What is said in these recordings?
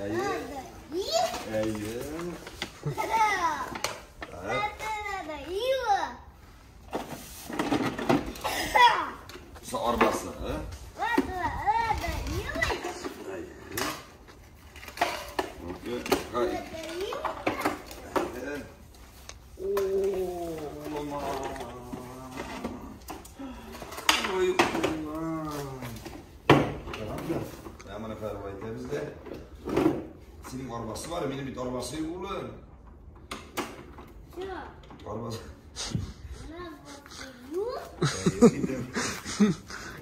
Әйе. Арбасы. Senin arabası var, benim bir arabası yok oğlum. Arabası.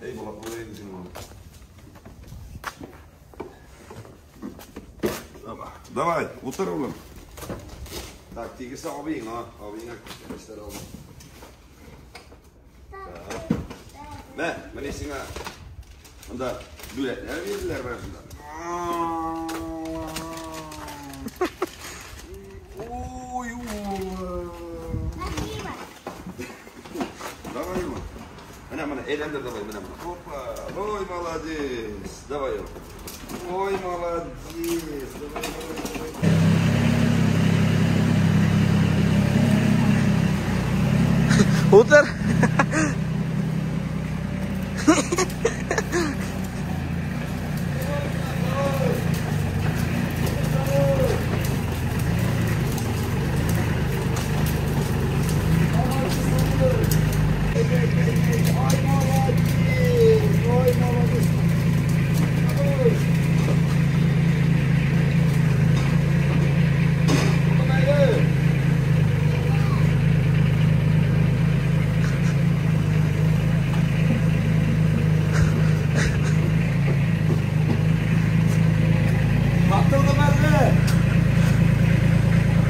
Ey bala, buraya gidin oğlum. Давай, утыр oğlum. Так, тигесе абыеңа, абыеңа күчтәнәчләр алдым. Мә, менә сиңа монда бүләкләр бирделәр менә шунда. Ой, oğlum. Давай, oğlum. Менә, менә, әйләндер давай, менә, менә. Опа, ой, молодец. Давай, oğlum. Ой, молодец. Давай, давай, давай. Утыр.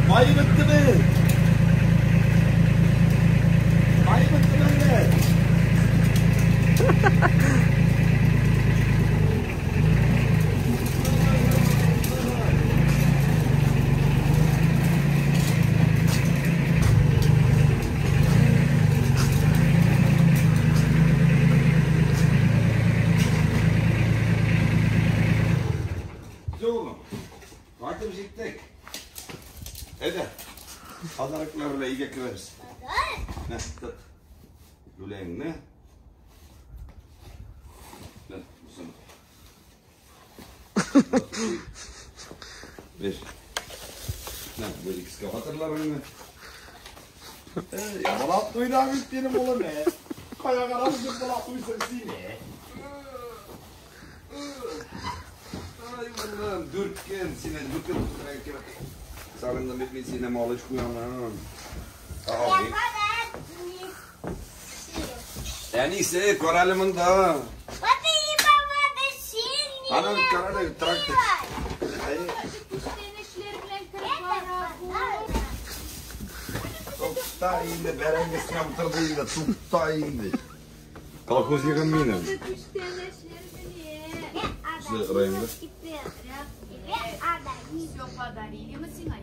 Mayı bitti mi? Mayı bitti mi? Oğlum, Artık җиттек. Әйдә. Подароклар белән өйгә керәбез. Мә, тот. Бүләгеңне. Мә, бусын. Бир. Мә, бу экскаваторларыңны. Эй, балап туйда бит минем улым, ә. Кая карап балап туйсың син, ә? Ай, улым, дүрткен, сине дүрткен тутырга кирәк. Сагындым бит мин сине, малыш куянам. Әнисе, кара әле монда. Ана кара әле трактор. Тукта инде, бәрәңгесенә утырды инде, тукта инде. Колхозникым минем. Районда. Все подарили мы сына.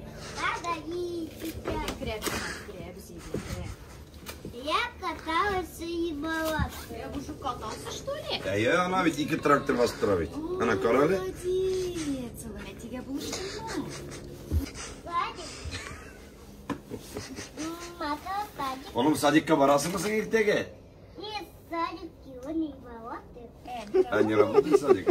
Я каталась и была. Я уже катался, что ли? Да я, она ведь ике трактор басып тора бит. Ана кара әле. Молодец, улым, әтигә булыштыңмы? Oğlum садикка барасыңмы син иртәгә? Нет, садик его не работает. А не работает садик?